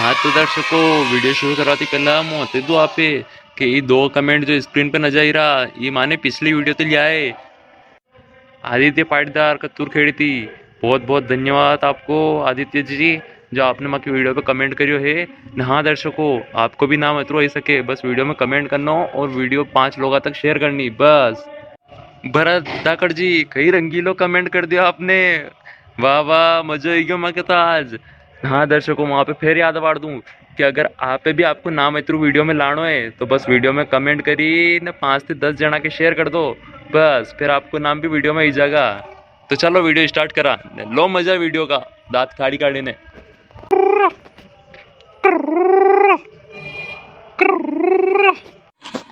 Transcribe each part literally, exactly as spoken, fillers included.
हाँ तो दर्शकों, video शुरू करवा ती पहला मूं बता दूं आपे कि ये दो comment जो screen पे नजर आई रहा, ये माने पिछली video ते लिया है। आदित्य पाटीदार कत्तूर खेड़ी थी, बहुत बहुत धन्यवाद आपको आदित्य जी, जो आपने माकी video पे comment करियो है। ने हाँ दर्शकों, आपको भी नाम अतरो आई सके, बस video में comment करनो और video पांच लोगा तक share करनी, बस। भरत धाकड़ जी, कई रंगीलो comment कर दियो आपने। वाह वाह, मजो आई गयो माके तो आज। हाँ दर्शकों, वहां पे फिर याद पाड़ दूं कि अगर आपे भी आपको नाम इतरू video में लाणो है तो बस video में comment करी ने पांच से दस जना के share कर दो, बस फिर आपको नाम भी video में आई जागा। तो चलो video start करा, लो मजा video का, दांत काढ़ी काढ़ी ने।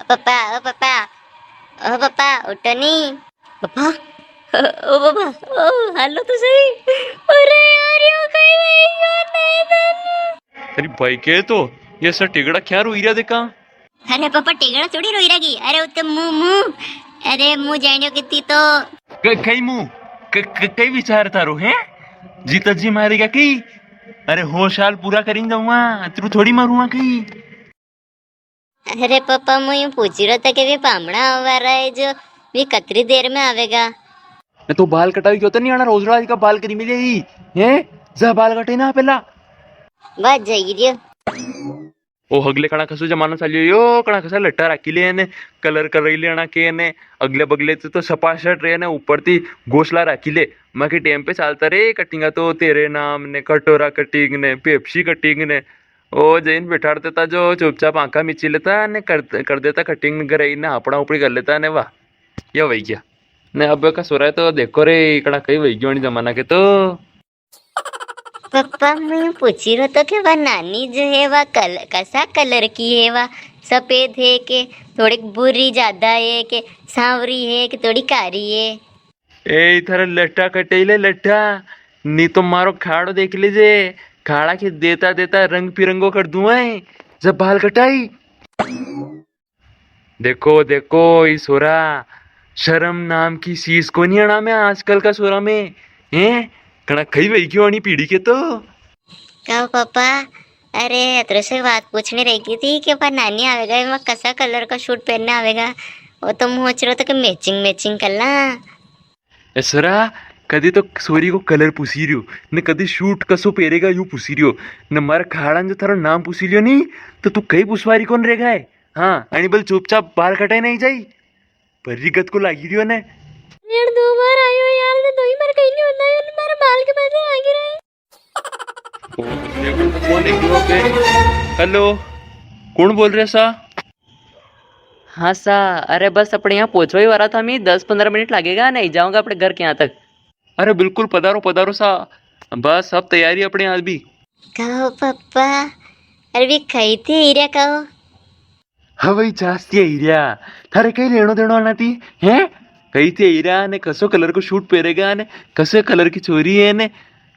पापा, ओ पापा, ओ पापा, उठो नी। पापा, ओ पापा, ओ हालो तो सही। अरे यार, यो कई भाई, यो नहीं जाने। अरे भाई, के तो ये सर टिगड़ा क्या रोई रहा देखा? अरे पापा, टिगड़ा थोड़ी रोई रहा की। अरे वो तो मूं, मूं। अरे मूं जानियो कितनी तो। क-, कई मूं? क-, क-, कई विचार थारो है? जीता जी मारेगा कई? अरे हो साल पूरा करीन जाऊंगा, अतरू थोड़ी मारूंगा कई। अरे पापा, मूं यूं पूछी रहो था कि वे पामणा आवा रहा है जो वे कतरी देर में आवेगा? मैं तो बाल कटावी क्यों तो नहीं आना, रोज रोज का बाल करी मिले ही हैं? जा बाल कटे ना पहला। बात जाएगी दियो। ओ हगले कणा कसो जमानो चालियो यो, कणा कसा लट्टा राखी ले ने, colour कर रही लेना के ने, अगले बगले तो, तो सपा शर्ट रे ने, ऊपर ती घोसला राखी ले। माके टेम पे चालता रे कटिंगा तो तेरे नाम ने, कटोरा कटिंग ने, पेप्सी कटिंग ने, ओ जैन बिठाड़ देता जो चुपचाप आंखा मिची लेता ने कर, कर देता कटिंग घर आई ने हापड़ा उपड़ी कर लेता ने वाह, या वही गया। ने अब का सोरा है तो देखो रे, इकड़ा कई वही गयो जमाना के तो। पप्पा, मैं यूं पूछी रहो तो कि वा नानी जो है, वा कल-, कसा colour की है? वा सफेद है के थोड़ी भूरी ज्यादा है के सांवरी है के थोड़ी कारी है? ए, थारा लट्ठा कटेले लट्ठा, नी तो मारो खाड़ो देख लीजे, खाड़ा के देता देता रंग पिरंगो कर दूं है, जब बाल कटाई। देखो, देखो, ई सोरा, शर्म नाम की चीज कोनी अणा में आजकल का सोरा में, हैं? कणा कई वही क्यों अणी पीढ़ी के तो? कहो पापा, अरे, अतरे से बात पूछनी रह गई थी कि पर नानी आवेगा, मैं कसा colour का suit पहनने आवेगा, वो तो मूं सोच रहा था कि matching, matching कर ला। ए सोरा, कदी तो सोरी को colour पूछी रियो, ने कदी suit कसो पहरेगा यू पूछी रियो, ने मारे खाड़ा ने जो थारो नाम पूछी लियो नी, तो तू कई पूछवारी कोनी रेगा है? हाँ, अणी बल चुपचाप बाल कटाई नी जाई। भरी गत को लागी रियो ने। रेण दो बार आयो यार, ने दोई बार कहीं नहीं होता है, मारे बाल के पास आगे रहे। हेलो, कौन बोल रहे सा? हाँ सा, अरे बस अपने यहाँ पहुँचवा ही वाला था मी, दस पन्द्रह मिनट लागेगा, नी जावांगा अपने घर के यहाँ तक। अरे बिल्कुल पधारो, पधारो सा, बस सब तैयारी अपने यहाँ भी। कहो पप्पा, अरे भी कई ती अई रिया कहो? हवाई जहाज ती अई रिया, थारे कई लेणो देणो अणा ती, हैं? कई ती अई रिया ने कसो colour को suit पहरेगा ने कसो colour की छोरी है ने।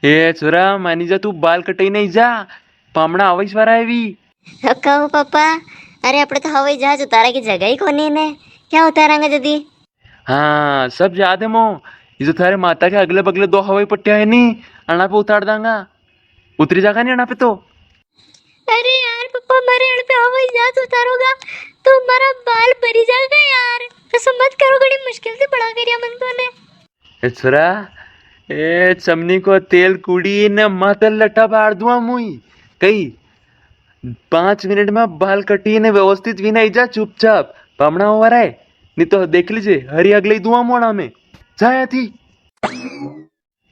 ए छोरा, मानी जा तू, बाल कटाई नी जा, पामणा आवा ही वारा है भी। कहो पापा, अरे अपने तो हवाई जहाज उतारा की जगह ही कोनी ने, क्या उतारांगा जदी? हाँ, सब याद है मो। ये जो थारे माता के अगले बगले दो हवाई पट्टियां है नी, अणा पे उतार दांगा। उतरी जागा नी अणा पे तो। अरे यार पप्पा, मारे अण पे हवाई जहाज उतारोगा तो मारा बाल भरी जाएगा यार। कसो मत करो, घणी मुश्किल से बड़ा करिया मन तो ने। ए छोरा, ए चमनी को तेल कुड़ी ने माथे लट्टा बार दुआ मुई। कई पांच मिनट में बाल कटी ने व्यवस्थित भी नी जा चुपचाप। पामणा हो रहा है, नी तो देख लीजे, हरी अगले ही दुआ मोड़ा में। जाया थी।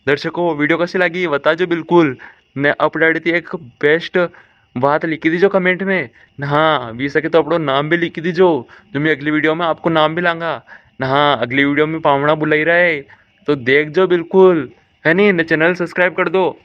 दर्शकों, video कसी लागी बताजो बिल्कुल। ने अपडाड़ी थी एक best बात लिखी दीजो comment में। ने हाँ, वी सके तो अपनो नाम भी लिखी दीजो, जो मैं अगली video में आपको नाम भी लांगा। ने हाँ, अगली video में पावणा बुलाई रहा है, तो देख जो बिल्कुल, है नी? ने channel subscribe कर दो।